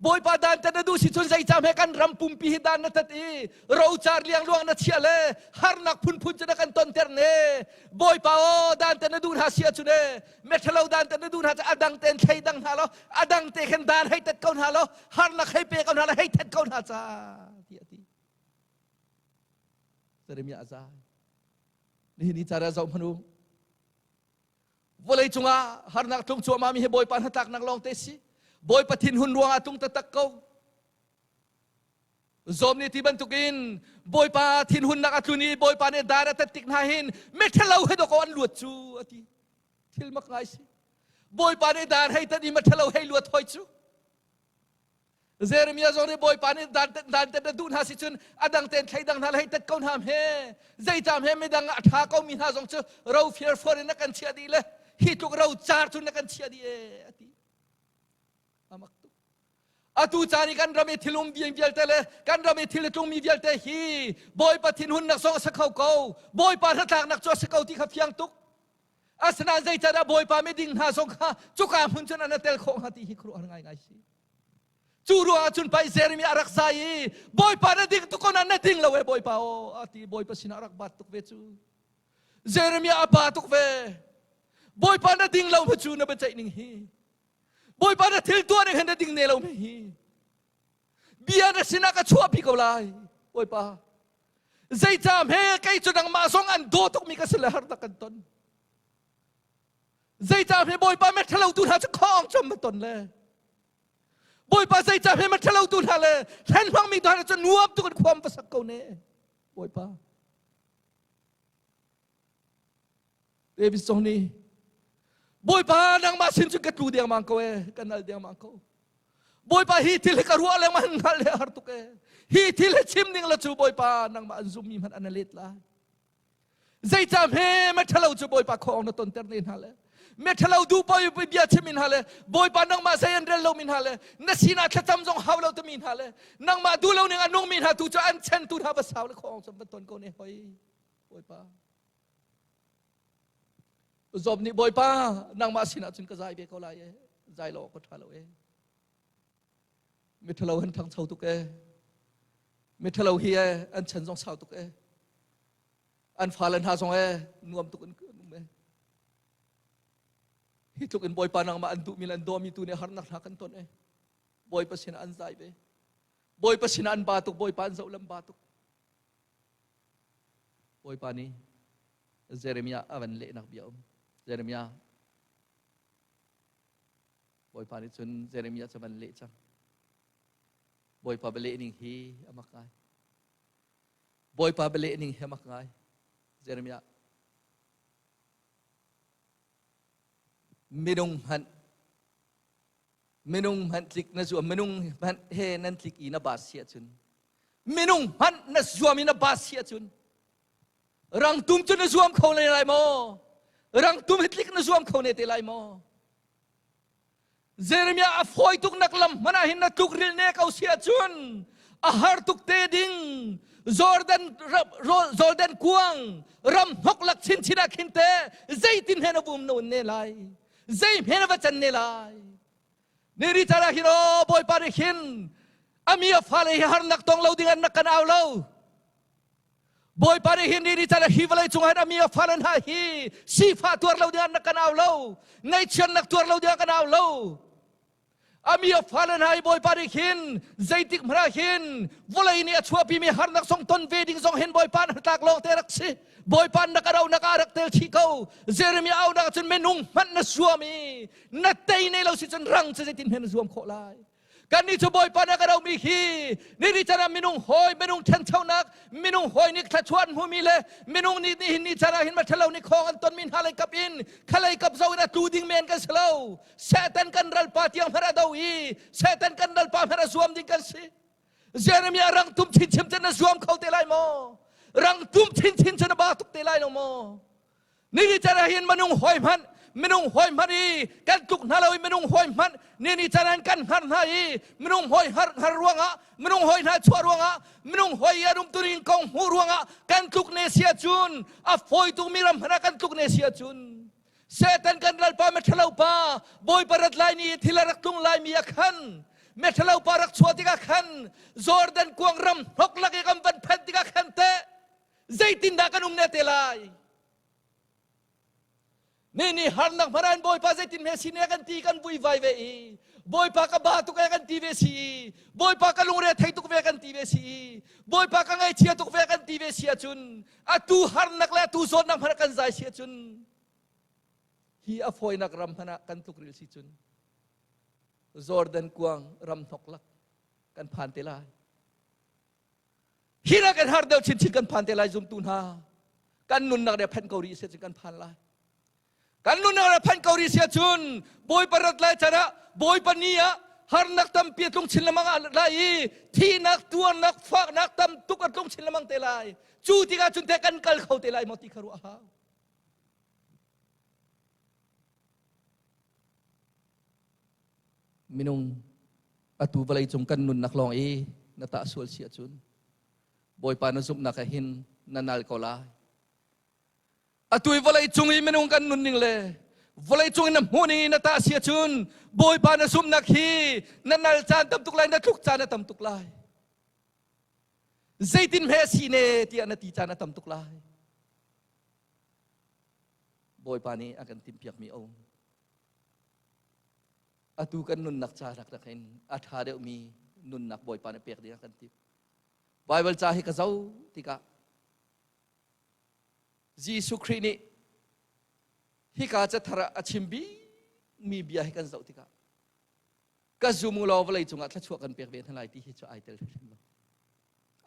Bawipa dantat na duh si cun zeicam he kan ram pumpi hi dan na tat i rocar liangluang na chia le harnak phunphun cu na kan tonter ne Bawipa aw dantat na duh hna si ahcun e methalo dantat na duh hna cu a dang tein thleidang hna law a dang te khan dan hei tat ko hna law harnak hei pe ko hna law hei that ko hna ca tiah a ti. Jeremiah a zai. Nihin ni cara zoh hmanh u. Vawlei cungah harnak tlung cuahmah mi hi Bawipa hnatlaknak lawng te si. Bawipa thinhun ruangah tlung taktak ko. Zawm nih ti bantukin Bawipa thinhunnak a tlun i Bawipa nih dar a tat tik hna hin miṭhalo he dawkaw an luat cu a ti. Thil mak ngai si. Bawipa nih dar hei tat i miṭhalo hei luat hoi cu. Jeremiah zong nih Bawipa nih dantat na duh hna si cun a dang tein thleidang hna le hei tat ko hna he zeicam he midang a ṭha ko mi hna zong cu ro firfuar in na kan chiah dih le hi tluk ro car cun na kan chiah dih e a ti. A mak tuk. Atu caan i kan ram i thil um vialte le kan ram i thil a tlungmi vialte hi Bawipa thinhunnak zong a si kho ko. Bawipa hnatlaknak cu a si ko ti kha fiang tuk. Asinain zeicahdah Bawipa miding hna zong kha cuka hmun cun an tel khawh hnga ti hi khuaruahhar ngaingai si. Cu ruangah cun pai Jeremiah a rak zai i Bawipa na ding tuk ko na na ding lo e Bawipa aw a ti Bawipa sinah a rak bat tuk ve cu. Jeremiah a ba tuk ve. Bawipa na ding lo ma cu na biaceih ning hi. Bawipa na thil tuah ning hin na ding ne lo mi hi. Bia na sinah ka chuahpi ko lai. Bawipa. Zeicah he kei cu nangmah zong an daw tukmi ka si le harnak kan ton. Zeicah he Bawipa me ṭhalo tu hna cu khawng chom ma ton le. Bawipa zeicah he ma ṭhalo tu hna le hlen hmangmi tu hna cu nuam tuk in khuam va sak ko ne. Bawipa. David zong nih Bawipa nangmah sin cun ka tlu dengmang ko e ka nal dengmang ko Bawipa hi thil hi ka ruah lengmang hngalh le har tuk e hi thil hi chim ding la cu Bawipa nangmah an zummi hmanh an let lai zeicah hme me ṭhalo cu Bawipa khawng na tonter ne hna le me ṭhalo duh poi bia chim in hna le Bawipa nangmah zei an rel lo mi hna le na sinah thlacam zong hau lo timi hna le nangmah duh lo ning a nung mi hna tu cu an chen tu hna va sau le khawng cam va ton ko ne hoi Bawipa Job nih Bawipa nangmah sinah cun ka zai ve ko lai e zai lo ka ṭha lo e miṭhalo han ṭhangcho tuk e miṭhalo hi e an chan zong sau tuk e an fale hna zong e nuam tuk in um e hi tluk in Bawipa nangmah an duhmi le an dawmi tu nih harnak hna kan ton e Bawipa sinah an zai ve Bawipa sinah an ba tuk Bawipa an zoh lam ba tuk Bawipa nih Jeremiah a van lehnak bia um. Jeremiah Bawipa nih cun Jeremiah cu van leh cang. Bawipa bialeh ning hi a mak ngai. Bawipa bialeh ning hi a mak ngai. Jeremiah minung hmanh minung hmanh tlik na zuam minung hmanh he nan tlik i na ba si ahcun minung hmanh na zuam i na ba si ahcun rangtum cu na zuam kho ne lai maw rangtum hi tlik na zuam kho ne te lai maw Jeremiah a fawi tuk nak lam hmanh ah hin na tluk ril ne ko si ahcun a har tuk te ding Jordan Jordan kuang ram hnok lak chinchin ah khin te zeitin he na vum na un ne lai zei hme na va can ne lai ni ri ah hin aw bawipa nih hin ami a fale hi harnak tong lo ding an nak kan au lo Bawipa nih hin ni ri hi vawlei cung ah ami a fale hna hi sifah tuar lo ding an nak kan au lo ngaihchiatnak tuar lo ding kan au lo ami a fale hna hi Bawipa nih hin zeitik hmanh ah hin vawlei nih a chuahpimi harnak zong ton ve ding zong hin Bawipa na tlak lawng te rak si Bawipa na ka ronak ah rak tel chih ko Jeremiah aunak cun minung hmanh na zuam i na tei ne lo si cun rang cu zeitin hen na zuam khawh lai Kannih cu Bawipa na ka romi hi ni can ah minung hawi minung ṭhanchonak minung hawi nih thluachuah an hmumi le minung nih nihin ni can ah hin maṭhalo nih khawng an tonmi hna lei kap in khalei kap zo in a tlu ding men kan si lo Satan kan ralpa tiang hmanh a do i Satan kan ralpa hmanh a zuam ding kan si Jeremiah rang tum chinchin cun na zuam kho te lai maw rang tum chinchin cun na ba tuk te lai lo maw Ni ni can ah hin minung hawi hmanh minung hawi hmanh i kan tluk hna lo i minung hawi hmanh ni ni can an kan hngar hna i minung hawi har har ruangah minung hawi hna chuah ruangah minung hawi an umtuning kong hmuh ruangah kan tluk ne si ahcun a fawi tukmi ram hmanh ah kan tluk ne si ahcun Satan kan ralpa methalo pa Bawipa rat lai ni thil a rak tlung lai mi ah khan methalo pa rak chuah tikah khan Jordan kuang ram hnok lak i kan van phanh tikah khan teh zeitindah kan um ne te lai Ni ni harnak hmaran Bawipa zeitin hme si ne kan ti kan vui vai ve i Bawipa ka ba tuk e kan ti ve si i Bawipa ka lungre thei tuk ve kan ti ve si i Bawipa ka ngaihchia tuk ve kan ti ve si ahcun atu harnak le atu zawtnak hmanh kan zai si ahcun hi a fawinak ram hmanh ah kan tluk ril si cun Jordan kuang ram hnok lak kan phan te lai Hi rak kan har deuh chinchin kan phan te lai zumtu hna. Kan nunnak le phan ko rih sia cun kan phan lai. Kan nunnak le phan ko rih sia cun Bawipa rat lai can ah Bawipa ni ah harnak tampi a tlung chin lengmang lai i thihnak tuarnak faknak tam tuk a tlung chin lengmang te lai. Cu tikah cun te kan kal kho te lai maw ti kha ruah hau. Minung Atu vawlei cung kan nunnak lawng i na tah sual si ahcun Bawipa na zumhnak ah hin na nal ko lai. Atu i vawlei cung i minung kan nunning le vawlei cung i na hmuhning i na tah si ahcun Bawipa na zumhnak hi na nal caan tam tuk lai, na tluk caan a tam tuk lai. Zeitin hme si ne tiah na ti caan a tam tuk lai. Bawipa nih a kan timhpiakmi a um. Atu kan nunnak ca rakrak in a ṭha deuhmi nunnak Bawipa nih pek ding a kan timh. Bible ca hi ka zoh tikah Jesuh Khrih nih hika cathar ah a chim bikmi bia hi kan zoh tikah ka zum u law vawlei cungah thluachuah kan pek ve hna lai ti hi cu ai tel hrim lo.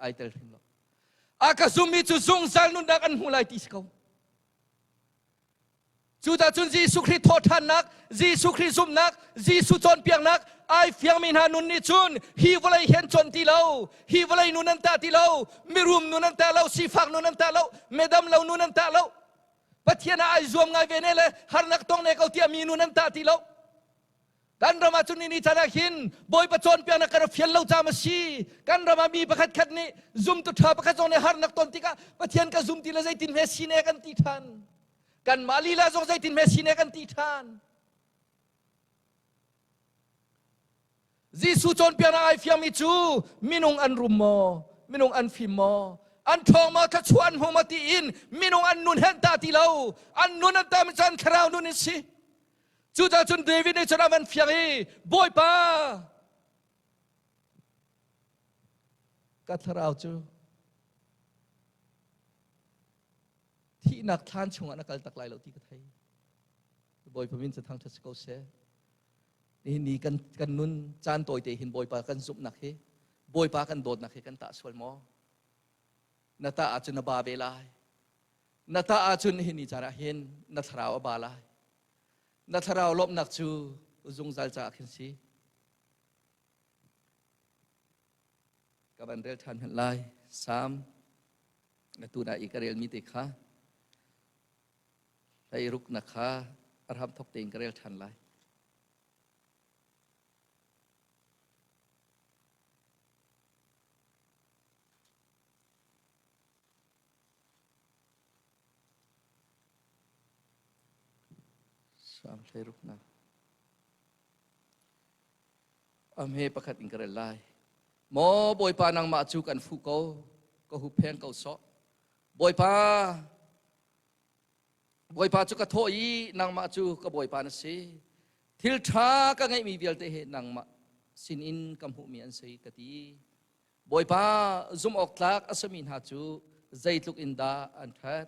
Ai tel hrim lo. A ka zummi cu zungzal nunnak an hmu lai ti si ko. Cucah cun Jesuh Khrih thawhṭhannak, Jesuh Khrih zumhnak, Jesuh cawnpiaknak ai fiangmi hna nun nih cun hi vawlei hi an cawn ti lo, hi vawlei nun an tah ti lo, mirum nun an tah lo, sifak nun an tah lo, medam lo nun an tah lo. Pathian ah ai zuam ngai ve ne le harnak tong ne ko tiah mi nun an tah ti lo. Kan ram ah cun ni caan ah hin Bawipa cawnpiaknak kan fial lo caam a si. Kan ram ah mi pakhat khat nih zumtu ṭha pakhat zong nih harnak ton tikah Pathian ka zum ti le zeitin hme si ne kan ti ṭhan. Kanmah lila zong zeitin hme si ne kan ti ṭhan. Jesuh cawnpiaknak ai fiangmi cu minung an rum maw, minung an fim maw, an ṭhawng maw, thluachuah an hmu maw tiin minung an nun hen ta ti lo. An nun an tam cun thlarau nun in si. Cucaah cun David nih cun a van fiang i Bawipa ka thlarau cu thihnak thlan chungah na kal tak lai lo ti ka thei. Bawipa min cu thangṭhat si ko seh. Nihin ni kan, kan nun caan tawite hin Bawipa kan zumhnak hi Bawipa kan dawtnak hi kan tah sual maw? Na tah ahcun na ba ve lai. Na tah ahcun nihin ni caan ah hin na thlarau a ba lai. Na thlarau lawmhnak cu zungzal caah khin si. Ka van rel ṭhan hmanh lai. Salm atu na i ka relmi te kha hlei ruknak kha a hram thok tein ka rel ṭhan lai. Salm 16nak. Amhe pakhat in ka rel lai. Maw Bawipa nangmah cu kan fuh ko, ka huppheng ko sawh. Bawipa, Bawipa cu ka thawh i nangmah cu ka Bawipa na si. Thil ṭha ka ngeihmi vialte hi nangmah sinin ka hmuhmi an si ka ti. Bawipa zumh awk tlak a simi hna cu zeitluk in dah an ṭhat.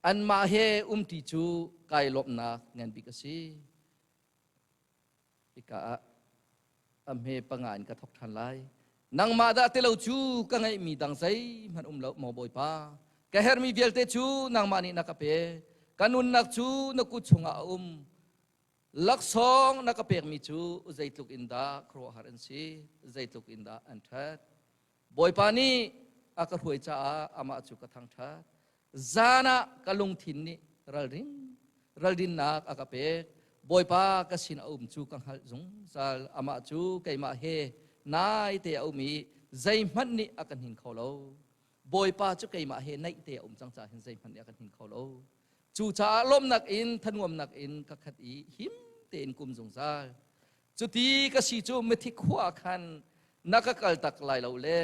Anmah he umṭi cu kai lawmhnak ngan bik a si. Hika ah a hme panga in ka thawk ṭhan lai. Nangmah dah ti lo cu ka ngeihmi dang zeihmanh um lo, maw Bawipa. Ka herhmi vialte cu nangmah nih na ka pek. Ka nunnak cu na kut chungah a um. Laksawng na ka pekmi cu zeitluk in dah khuaruahhar an si, zeitluk in dah an ṭhat. Bawipa nih a ka hruai caah amah cu ka thangṭhat. Zan ah ka lungthin nih ralring, ralrinnak a ka pek. Bawipa ka sin a um cu ka hngalh zungzal. Amah cu keimah he naite a um i zeihmanh nih a ka hnin kho lo. Bawipa cu keimah he naihte a um cang caah hin zeihmanh nih a ka hnin kho lo. Cucaah lawmhnak in thanuamnak in ka khat i him tein kum zungzal. Cuti ka si cu mithi khua khan na ka kal tak lai lo le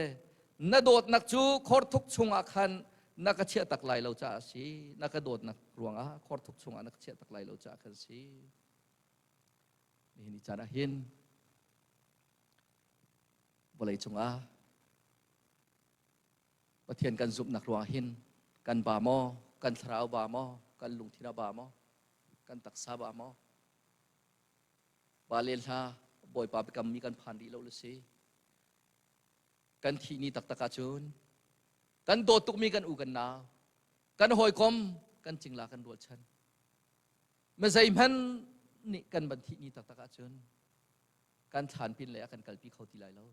na dawtnak cu khorthuk chungah khan na ka chiah tak lai lo caah a si. Na ka dawtnak ruangah khorthuk chungah na ka chiah tak lai lo caah khan si. Nihin ni caan ah hin vawlei cungah Pathian kan zumhnak ruangah hin kan ba maw, kan thlarau ba maw, kan lungthin a ba maw, kan taksa ba maw? Ba le hla Bawipa biakam mi kan phan rih lo le si. Kan thih ni taktak ahcun kan dawt tukmi kan u kan nau, kan hawikom, kan cingla kan rualchan. Ma zeihmanh nih kan van thih ni taktak ahcun kan thlan pin lei ah kan kalpi kho ti lai lo.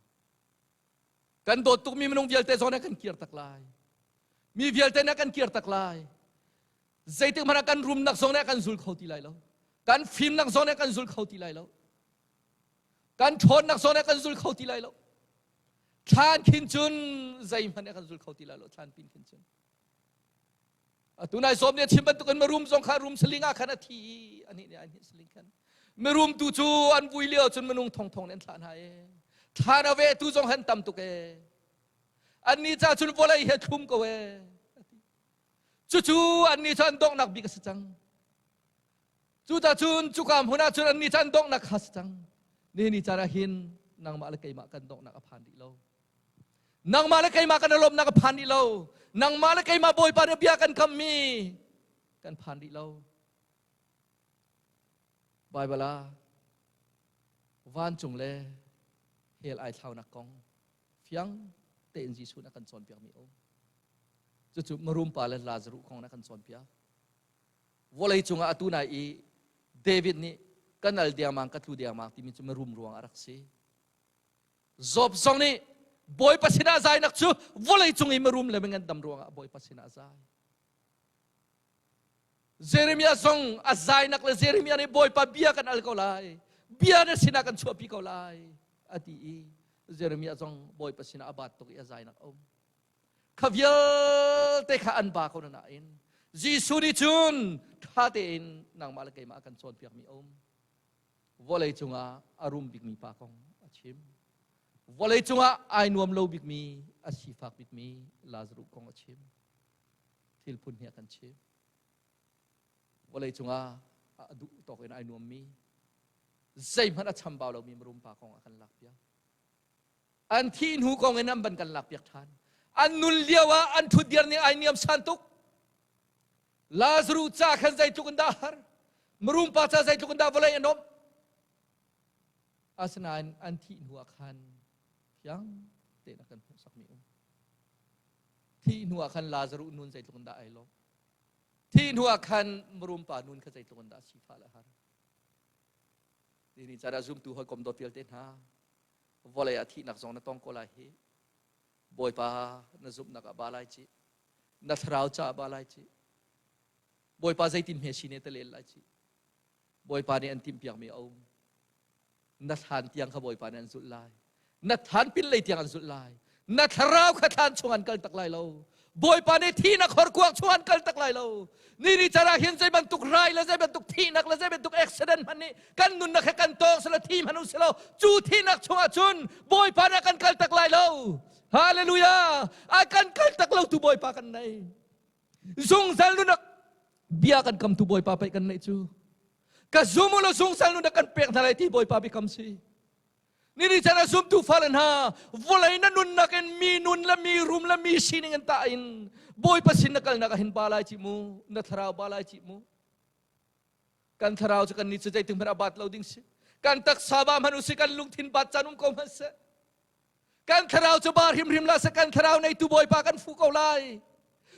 Kan dawt tukmi minung vialte zong nih kan kir tak lai. Mi vialte nih kan kir tak lai. Zeitik hmanh ah kan rumnak zong nih kan zul kho ti lai lo. Kan fimnak zong nih kan zul kho ti lai lo. Kan ṭhawnnak zawn ah kan zul kho ti lai lo. Thlan khin cun zeihmanh ah kan zul kho ti lai lo thlan pin khin cun. Atu nai sawm nih a chim bantukin mirum zong kha rum saling ah khan a thi i anih nih ai saling khan. Mirum tu cu an vui lio cun minung thongthong nih an thlah hna i thlan a vehtu zong han tam tuk ee. Annih ca cun vawlei hi a thlum ko ee. Cucu annih cu an donghnak bik a si cang. Cucacun cuka hmun ah cun annih cu an donghnak kha si cang. Nihin ni caan ah hin nangmah le keimah kan donghnak a phan rih lo. Nangmah le keimah kan lawmnak a phan rih lo. Nangmah le keimah Bawipa nih bia kan kammi kan phan rih lo. Baibal ah vancung le hell ai thlaunak kong fiang tein Jesuh nih a kan cawnpiakmi a um. Cucu marum pa le Lazaruh kong nih a kan cawnpiak. Vawlei cungah atu nai i David nih ka nal dengmang ka tlu dengmang timi cu mirum ruang a rak si. Job zong nih Bawipa sinah zainak cu vawlei cung i mirum le mingandam ruangah Bawipa sinah zai. Jeremiah zong a zainak le Jeremiah nih Bawipa bia kan al ko lai bia na sinah kan chuahpi ko lai a ti i Jeremiah zong Bawipa sinah a bat tuk i a zainak a um. Kha vialte kha an ba ko na nain Jesuh nih cun ṭha tein nangmah le keimah a kan cawnpiakmi a um. Vawlei cungah a rum bikmi pa kong a chim. Vawlei cungah ai nuam lo bikmi, a sifak bikmi Lazaruh kong a chim. Thil phun hi a kan chim. Vawlei cungah a duh tawk in ai nuammi, zeihmanh a chambau lomi mirum pa kong a kan lakpiak. An thih hnu kong in an ban kan lakpiak ṭhan. An nun lio ah an ṭhutdir ning ai niam san tuk. Lazaruh ca khan zeitluk in dah har, mirum pa ca zeitluk in dah vawlei a nuamh. Asinain an thih hnu ah khan fiang tein a kan hmuhsakmi um. Thih hnu ah khan Lazaruh nun zeitluk in dah ai lawm. Thih hnu ah khan mirum pa nun kha zeitluk in dah sifah le har. Ni caan ah zumtu hawikom dawt vialte hna, vawlei ah thihnak zong na tong ko lai hi. Bawipa na zumhnak ah ba lai ci. Na thlarau caah ba lai ci. Bawipa zeitin hme si ne te lel lai ci. Bawipa nih an timhpiakmi a um. Na thlan tiang kha Bawipa nih an zulh lai. Na thlan pinlei tiang an zulh lai. Na thlarau kha thlan chung an kal tak lai lo. Bawipa nih thihnak horkuang chung an kal tak lai lo. Ni ni caan ah hin zei bantuk rai le zei bantuk thihnak le zei bantuk accident hmanh nih kan nunnak he kan tawng selaw thi hmanh u selaw cu thihnak chungah cun Bawipa nih a kan kal tak lai lo. Hallelujah! A kan kal tak lo tu Bawipa kan nei. Zungzal nunnak bia kan kamtu Bawipa pei kan neih cu. Ka zum u law zungzal nunnak kan pek hna lai ti Bawipa biakam si. Nini chan ah zumtu fale hna vawlei na nunnak in mi nun le mi rum le mi sining in tah in Bawipa sin na kalnak ah hin ba lai ci mu na thlarau ba lai ci mu kan thlarau cu kan ni cu zeitik hmanh a bat lo ding si kan taksa ba hmanh usih kan lungthin bat caan um ko hmanh seh Kan thlarau cu bar hrimhrim la seh kan thlarau neitu Bawipa kan fuh ko lai.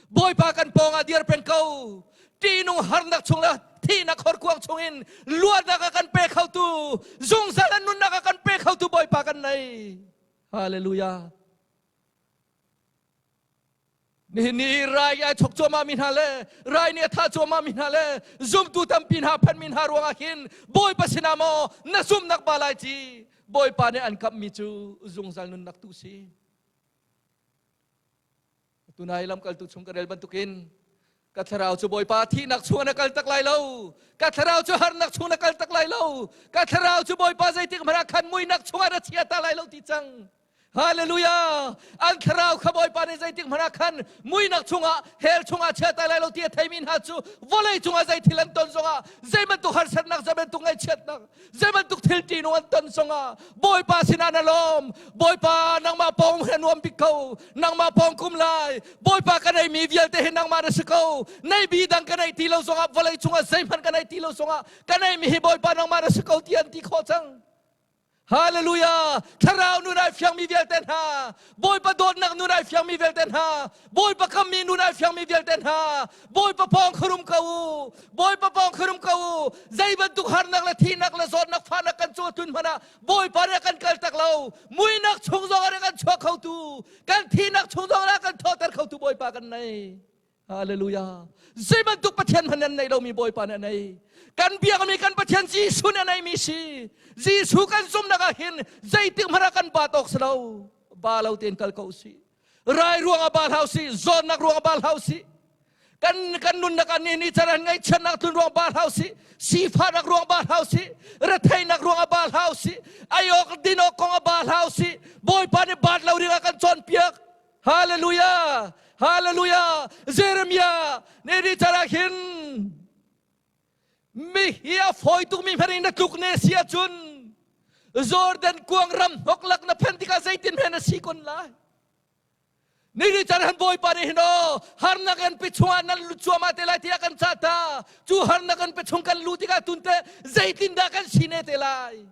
Bawipa kan pawng ah dir peng ko. Ṭihnung harnak chung le thihnak horkuang chungin luatnak a kan pe khotu, zungzal an nunnak a kan pe khotu Bawipa kan nei. Hallelujah. Nihin ni rai ai chok cuahmah mi hna le rai nih a thah cuahmah mi hna le zumtu tampi hna phanmi hna ruangah hin Bawipa sinah maw na zumhnak ba lai ci Bawipa nih an kamhmi cu zungzal nunnak tu si. Tunai lamkaltu chung ka rel bantukin ka thlarau cu Bawipa thihnak chung na kal tak lai lo ka thlarau cu harnak chung na kal tak lai lo ka thlarau cu Bawipa zeitik hmanh ah khan muinak chungah na chia ta lai lo ti cang Hallelujah! An thlarau kha Bawipa nih zeitik hmanh ah khan muinak chungah hell chungah chia ta lai lo ti a theimi hna cu vawlei cungah zei thil an ton zongah zei bantuk harsatnak zei bantuk ngaihchiatnak zei bantuk thil ṭihnung an ton zongah Bawipa sinah na lawm Bawipa nangmah pawng hi a nuam bik ko nangmah pawng kum lai Bawipa ka neimi vialte hi nangmah na si ko nei bi dang ka nei ti lo zongah vawlei cungah zeihmanh ka nei ti lo zongah ka neimi hi Bawipa nangmah na si ko ti an ti khawh cang Hallelujah! Thlarau nun ai fiangmi vialte hna, Bawipa dawtnak nun ai fiangmi vialte hna, Bawipa kammi nun ai fiangmi vialte hna, Bawipa pawng khurum ko u, Bawipa pawng khurum ko u. Zei bantuk harnak le thihnak le zawtnak fahnak kan cu tlun hmanh ah Bawipa nih a kan kal tak lo. Muinak chung zong ah kan chuak khotu, kan thihnak chung zong ah kan thawhter khotu Bawipa kan nei. Hallelujah. Zei bantuk Pathian hmanh an nei lomi Bawipa nih a nei. Kan biakmi kan Pathian Jesuh nih a neimi si. Jesuh kan zumhnak ah hin zeitik hmanh ah kan ba tawk si lo. Ba lo tein kal ko si. Rai ruangah ba hlah si, zawtnak ruangah ba hlah si. Kan kan nunnak ah ni ni can an ngaihchiatnak tlun ruang ba hlah si, sifahnak ruang ba hlah si, retheihnak ruangah ba hlah si, ayok dinok kong ah ba hlah si. Bawipa nih baat lo ding ah kan cawnpiak. Hallelujah! Hallelujah! Jeremiah ne ni chan hin mi hi a fawi tukmi hmanh in na tluk ne si ahcun Jordan kuang ram hnoklak na phen tikah zeitin hme na si kun lai? Ni ni chan han Bawipa nih hin aw harnak an pe chungah nan lut cuahmah te lai tiah kan cah ta. Cu harnak an pe chung kan lu tikah tun te zeitin dah kan si ne te lai?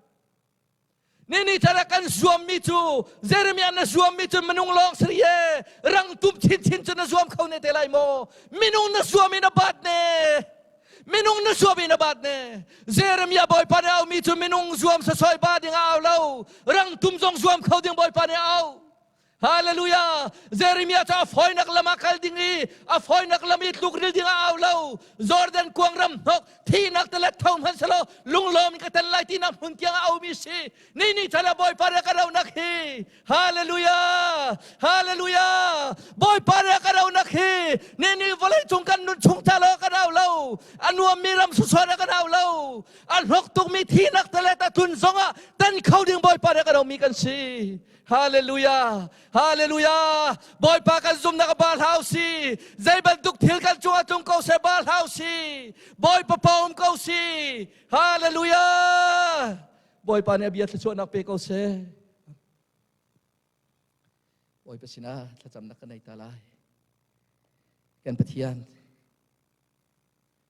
Ni thar ah kan zuammi cu Jeremiah na zuammi cu minung lawng si e rang tum chinchin cu na zuam kho ne te lai maw? Minung na zuam in a bat ne. Minung na zuam in a bat ne. Jeremiah Bawipa nih aumi cu minung zuam sasoi ba ding a au lo. Rang tum zong zuam kho ding Bawipa nih a au. Hallelujah! Jeremiah cu a fawinak lam ah kal ding i a fawinak lam i tluk ril ding ah au lo. Jordan kuang ram hnok thihnak te let tho hmanh selaw lunglawm in ka tel lai tinak hmun tiang a aumi si. Ni ni chan ah Bawipa nih a ka ronak hi. Hallelujah! Hallelujah! Bawipa nih a ka ronak hi. Ni ni vawlei cung kan nun chung ca lo kan au lo. A nuammi ram susuan ah kan au lo. A hlok tukmi thihnak te let a tlun zongah tan kho ding Bawipa nih a ka romi kan si. Hallelujah! Hallelujah! Bawipa kan zumnak a ba hlah si. Zei bantuk thil kan cungah tlung ko seh ba hlah si. Bawipa pa um ko si. Hallelujah! Bawipa nih a bia thluachuahnak pe ko seh. Bawipa sinah thlacamnak kan nei ta lai. Kan Pathian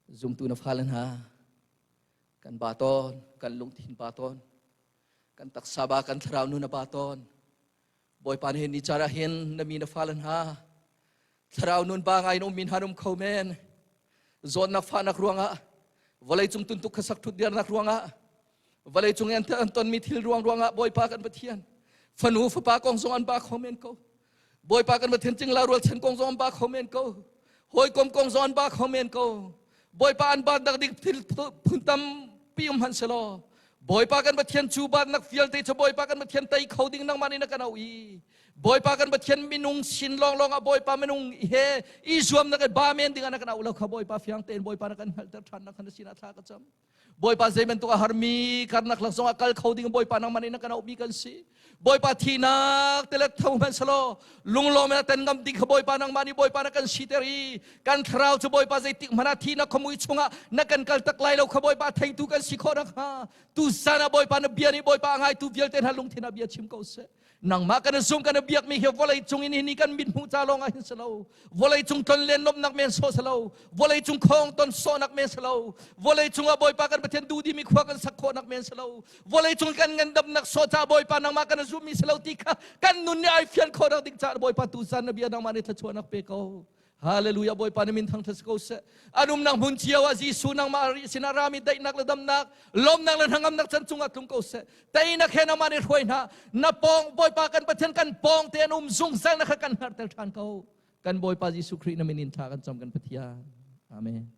zumtu na fale hna kan ba tawn, kan lungthin ba tawn. Kan taksa ba kan thlarau nu na ba tawn. Bawipa nih ni car ah hin na mi na fale hna thlarau nun ba ngai in um min han um kho men. Zawtnak fahnak ruangah vawlei cung tuntuk khasak thut dirnak ruangah vawlei cung an tonmi thil ruang ruangah Bawipa kan Pathian fanu fapa kong zong an ba kho men ko. Bawipa kan Pathian cingla rualchan kong zong an ba kho men ko. Hawikom kong zong an ba kho men ko. Bawipa an baat nak ding thil phun tampi um hmanh selaw Bawipa kan Pathian cu baatnak vialte cu Bawipa kan Pathian tei kho ding nangmah nih na kan auh i Bawipa kan Pathian minung sin lawnglawng ah Bawipa minung he i zuamnak i ba men ding ah na kan auh lo kha Bawipa fiang tein Bawipa na kan hngalhter ṭhan nak kha na sinah thla ka cam. Bawipa zei bantuk a harmi karnak lak zongah kal kho ding Bawipa nangmah nih na kan auhmi kan si. Bawipa thinak te le tho hmanh selaw lunglawm in a ten ngam ding kha Bawipa nangmah nih Bawipa na kan siter i kan thlarau cu Bawipa zeitik hmanh ah thinak khuamui chungah na kan kal tak lai lo kha Bawipa theitu kan si khawh nakhnga tu zan ah Bawipa na bia nih Bawipa a ngaitu vialte hna lungthin ah bia chim ko seh. Nangmah kan zung kan biakmi hi vawlei cung in hi kan mit hmuh ca lawng ah hin si lo. Vawlei cung tlon len lawmhnak men sawh si lo. Vawlei cung khong ton sawhnak men si lo. Vawlei cung ah Bawipa kan Pathian duhdimi khua kan sak khawhnak men si lo. Vawlei cung kan ngandamnak sawh ca Bawipa nangmah kan zummi si lo ti kha kan nun nih ai fian khawhnak ding caah Bawipa tu zan na bia nangmah nih thluachuahnak pe ko. Hallelujah Bawipa na min thangthat si ko seh. An umnak hmun cio ah Jesuh nangmah sinah rami daihnak le damnak, lawmnak le hnangamnak chan cungah tlung ko seh. Teinak he nangmah nih hruai hna. Na pawng Bawipa kan Pathian kan pawng te an um zungzal na kha kan hngarter ṭhan ko. Kan Bawipa Jesuh Khrih na min in thla kan cam kan Pathian. Amen.